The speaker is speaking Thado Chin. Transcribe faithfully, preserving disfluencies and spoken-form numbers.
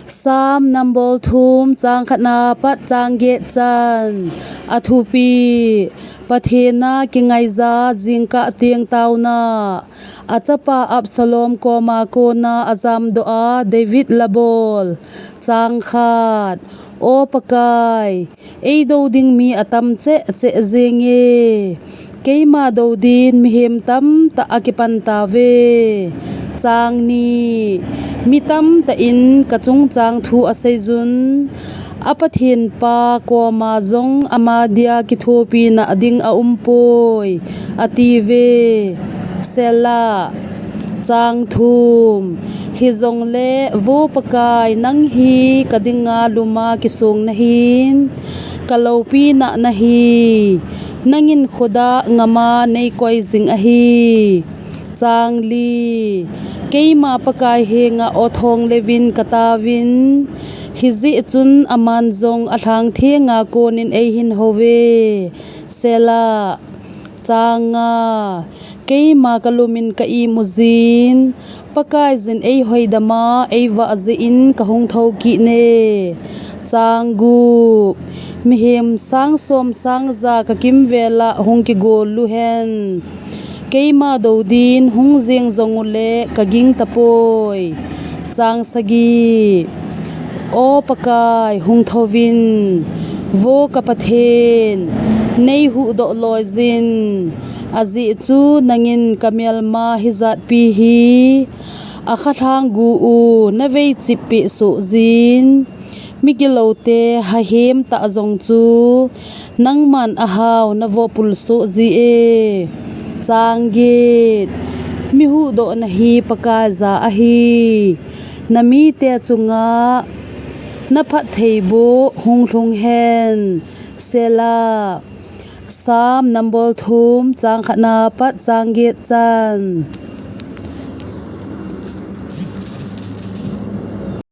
Psalm number thum, chang khatna pat chang get chan. A thupi: Pathen a kingaija jingkah teng tauna. A chapa Absalom koma kona a jamdoh a David labol. Chang khat. O Pakai, ei do ding mi a tam cheh cheh jenge. Keima do din mihem tamtah a kipan tave. Chang ni. Mi tamtah in ka chungchang thu a seijun, a Pathen pa koma jong ama dia kithopina ding a umpoi, a tive. Selah. Chang thum. Hijongle, Vo Pakai, nang hi ka dinga luma kisong nahin, ka loupina nahi, nangin khodah ngama nei koi jing ahi. Chang li. Keima Pakai henga o thong leuvin ka tauvin, hijeh chun aman jong a lhang thenga konin ei hin houve. Selah. Chang nga. Keima ka lumin ka imu jin, Pakaiyin ei hoidam a ei vah jeh in ka hung thou kit ne. Chang gup. Mihem sang som sang ja ka kimvel a hung kigol u hen. Keima do din hung jeng jong ule ka ging tapoi. Chang sagi. O Pakai, hung thouvin, Vo ka Pathen, nei huhdoh loijin, ajeh chu nangin ka melma hijat pi hi a kha lhang gu u na vei chip peh soh jin, mi gilou te hahem tah jong chu nangman a hao na voh pul soh ji e. Chang get. Mi huhdohna hi Pakai ja ahi. Na mite chunga na phattheiboh hung lhung hen. Selah. Psalm number thum, chang khatna pat chang get chan.